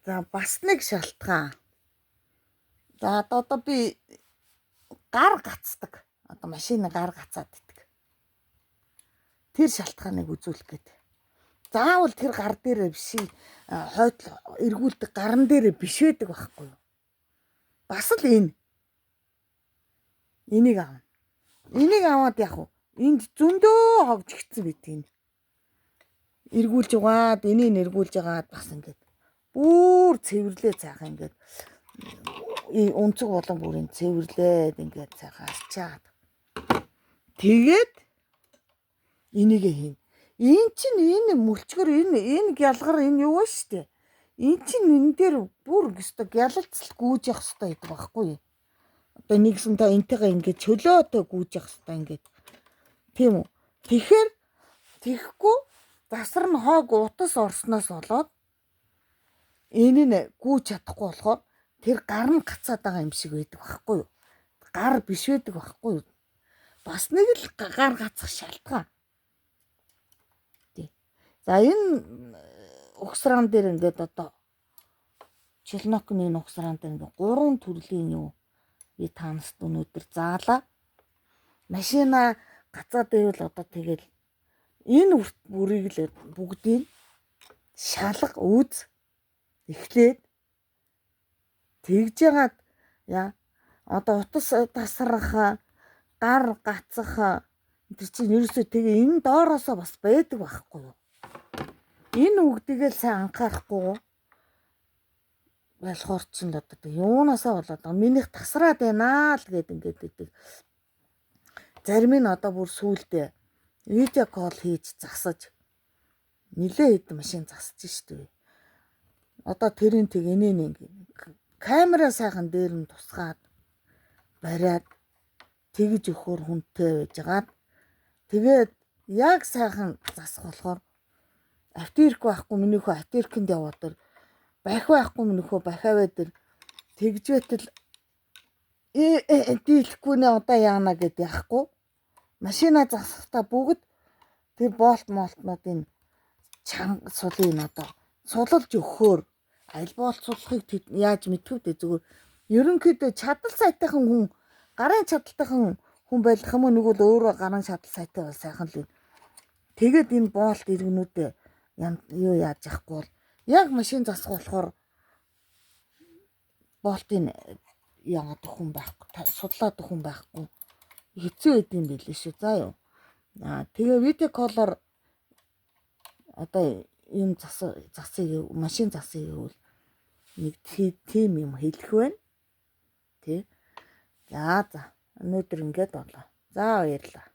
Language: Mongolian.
За, бас нэг шалтгаан. За, одоо би гар гацдаг. Одоо машины гар гацаад идэг. Тэр шалтгааныг үзүүлэх гээд. Заавал тэр гар дээрээ биш, хойд эргүүлдэг гаран дээрээ биш байдаг байхгүй юу? Бас л энэ. Энийг аавна. Энийг аваад яг уу энд зөндөө хогж гисэн байдгийг. Эргүүлж угаад, энийг эргүүлж агаад бас ингээд бүр цэвэрлээ цаахан ингээд өнцөг болон бүрийн цэвэрлээд ингээд цаахан арчаад. Тэгээд энийг хийн. Энэ чинь энэ мөлчгөр энэ гялгар энэ юу вэ штэ. Энэ чинь энэ дээр бүр өстой гялалцал гүйж явах хэвээр байдаг байхгүй юу? Одоо нэгсэнтэй энтэйгээ ингээд чөлөөтэй гүйж явах хэвээр ингээд. Тийм үү? Тэгэхээр тэгэхгүй засар нь хоог утас орсноос болоод энэ нь гүйж чадахгүй болохоор тэр гар нь гацаад байгаа юм шиг байдаг байхгүй юу? Гар биш байдаг байхгүй юу? Бас нэг л гар гацах шалтгаан. За, энэ угсраан дээр ингээд одоо челнокны энэ угсраан дээр ингээд 3 төрлийн юу би танаст өнөөдөр заалаа. Машина гацаад байвал одоо тэгэл энэ үрт бүрийг л бүгдийг шалга үз эхлээд тэгж яагаад яа одоо утас тасрах, гар гацах тэр чинь ерөөсөө тэгээ энэ доороосоо бас байдаг байхгүй юу? Энэ үгдийгээ л сайн анхаарахгүй болохоор чинь одоо юунаасаа болоод байгаа минийх тасраад байна л гэд ингээд байдаг. Зарим нь одоо бүр сүулдэ видео call хийж засаж нилээ хэд машин засаж штеп. Одоо тэрийн тэг энэ нэг камера сайхан дээр нь тусгаад бариад тэгж өгөхөр хүнтэй байжгаад тэгээд яг сайхан засах болохоор аптек байхгүй минийхөө аптекэнд яваад тэр бахи байхгүй минийхөө бахиаваа тэр тэгж байтал дийлэхгүй нэ одоо яана гэд яахгүй машина засахдаа бүгд тэр болт молтнуудын чанга сулыг одоо сулалж өгөхөөр аль болт сулахыг яаж мэдэх вэ, зүгээр ерөнхийдөө чадал сайтайхан хүн, гарын чадалтайхан хүн байх юм уу, нэг бол өөрөө гарын чадал сайтай бол сайхан л юм. Тэгээд энэ болт иргэнүүдээ юу яаж яахгүй бол яг машин засах болохоор болтын яагаад хүн байхгүй, судлаад хүн байхгүй хэцүү байд юм билээ шүү. За юу. Аа, тэгээ видео call оор одоо юм зас засыг, машин засыг гэвэл нэг тийм юм хэлэх байна. Тэ. За. Өнөөдөр ингээд болоо. За, баярлалаа.